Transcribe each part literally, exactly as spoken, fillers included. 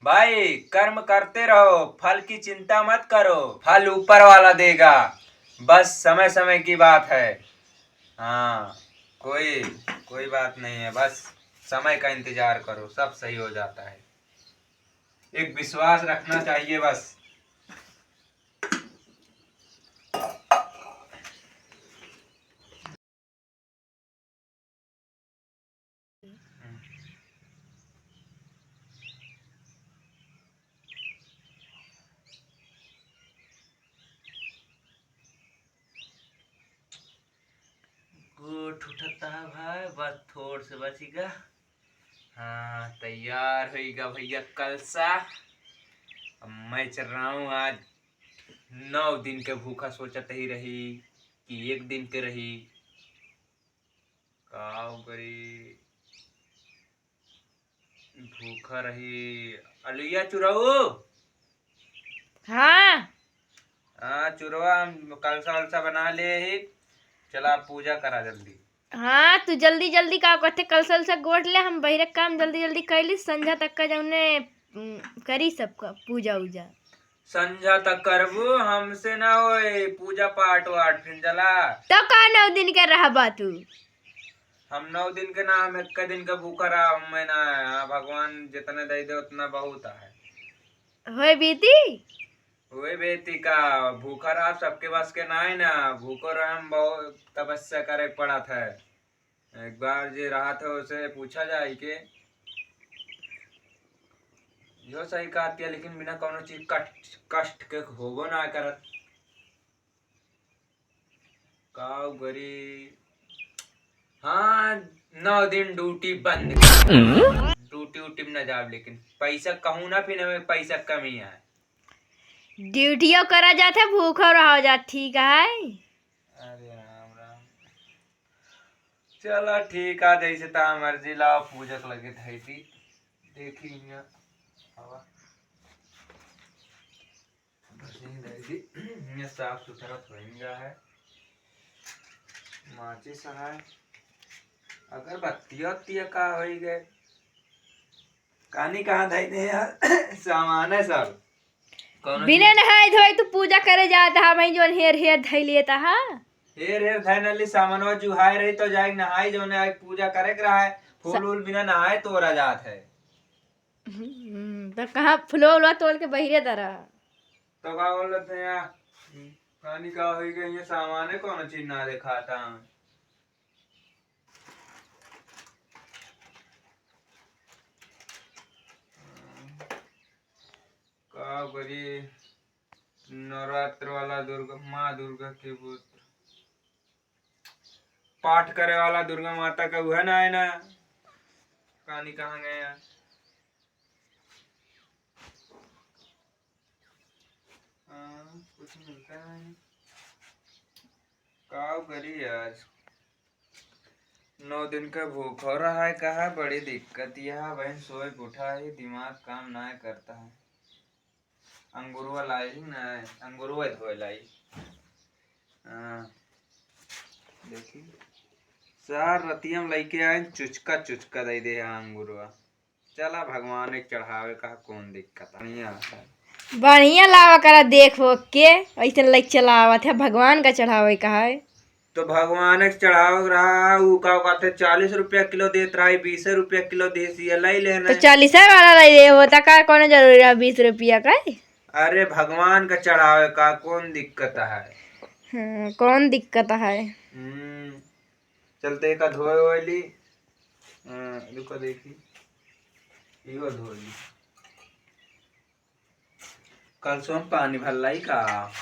भाई, कर्म करते रहो, फल की चिंता मत करो, फल ऊपर वाला देगा, बस समय समय की बात है। हाँ, कोई, कोई बात नहीं है, बस समय का इंतजार करो, सब सही हो जाता है। एक विश्वास रखना चाहिए बस। गोठ उठता है भाई, बस थोड़ से बचिगा। हाँ, तैयार होइगा भैया कलसा। अब मैं चल रहा हूँ आज नौ दिन के भूखा, सोचत ही रही कि एक दिन के रही। काव करी, भूखा रही। अलुइया चुरऊ। हाँ। हाँ, चुरवा, हम कलसा वलसा बना ले ही। चला, पूजा करा जल्दी। हाँ, तू जल्दी जल्दी का कहते, कलसा वलसा गोठ ले, हम बहिरे काम जल्दी जल्दी कैली, संझा तक का जौने, उम, करी सबका पूजा उजा। संझा तक करबू, हमसे ना होए पूजा पाठ वाठ, फिर जला। तो का नौ दिन के रहबा तू? हम नौ दिन के ना, हम एक दिन के भूखा रहा, मैं ना, हाँ, भगवान जितने दे दे उतना बहुत है। होए बीती? होए बीती का, भूखा रहा सबके बस के ना है ना, भूखो रहा हम बहुत तपस्या करे पड़ा था। एक बार जे रहा था उसे पूछा जाए के, यो सही कहती है, लेकिन बिना कौनो चीज कष्ट, कष्ट के होबो ना करत। काव करी। हाँ, नौ दिन ड्यूटी बंद। ड्यूटी उटी में ना जाब, लेकिन पैसा कहूँ ना, फिर हमें पैसा कमी है। ड्यूटियो करा जात है, भूखो रहो जात, ठीक है। अरे राम राम। चला ठीक है, जैसे ता मर्जी, लाओ पूजक लगे धई दी। देखी हियाँ, हवा। बस यहीं धई दी। हियाँ साफ सुथरा थोड़ी निगाह है। माचिस है। अगरबत्तिया उत्तिया का होई गए? कानी कहाँ धई दे यार? सामान है सब। कौनो बिना चीज नहाए धोए तू पूजा करे जात हा, भाई जोन हेर हेर धई लेता हा। हेर हेर धई नली सामानवा जुहाए रही तो जाए नहाई, जोने आए पूजा करे के रहा है, फूल सा- उल बिना नहाए तोरा जात है। हम्म, तो कहाँ फुलवा उलवा तोड़ के बहिरे दरा? तो का बोलत है यार? कानी का होई गई, ये सामान है, कौनो चीज ना देखाता। का करी, नवरात्र वाला दुर्गा, माँ दुर्गा के व्रत, पाठ करे वाला दुर्गा माता का उहे ना है ना, कानी कहाँ गए हैं? हाँ, कुछ मिलता नहीं। काव करी यार, नौ दिन का भूख हो रहा है, कहा बड़ी दिक्कत यह बहन सोए के उठा ही दिमाग काम ना करता है। अंगुरवा लाई ही ना, अंगुरवा धोए लाई। हाँ, देखी सार रतिया में लइके आए, चुचका चुचका दे दे है अंगुरवा। चला भगवान के चढ़ावे का कौन दिक्कत है, बढ़िया है। बढ़िया लावा करा देख हो के, ऐसे लइके चलावत है, भगवान का चढ़ावे का है। तो भगवान के चढ़ावे के रहा, ऊ का कहते चालीस रुपया किलो देत रहा, बीस रुपया किलो देसी है, लई लेना तो है। चालीस वाला लई ले होता का, कौन जरूरी रहा बीस रुपया का? अरे भगवान का चढ़ावे का कौन दिक्कत है? हाँ, कौन दिक्कत है? हम्म, चलते का धोए वाली। हाँ, रुको देखी, इहो धो ली। कलसों पानी भर लाई का?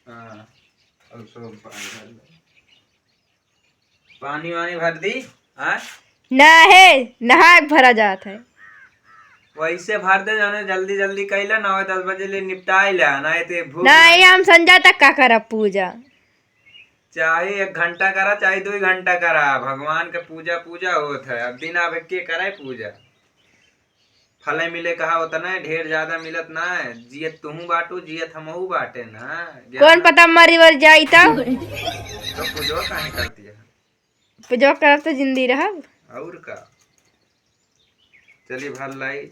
हाँ, कलसों पानी भर लाई। पानी वानी भर दी? हाँ? ना है, नहा के भरा जात है। वैसे भर दे, जाने जल्दी जल्दी कैला, नौ दस बजे ले निपटाई ला, ना तो भूख ना, ये हम संझा तक का करब पूजा? चाहे एक घंटा करा, चाहे दो घंटा करा, भगवान के पूजा, पूजा होत है। अब दिन आवे के करे पूजा? फले मिले कहा होता ना, ढेर ज्यादा मिलत ना है। जियत तुहू बाटू, जियत हमहू बाटे ना। ज्ञान कौन पता मरी वर जाई तब? तो पूजवा काहे करती है? पूजवा करब तो जिंदी रहब। और का? चली भर लाई।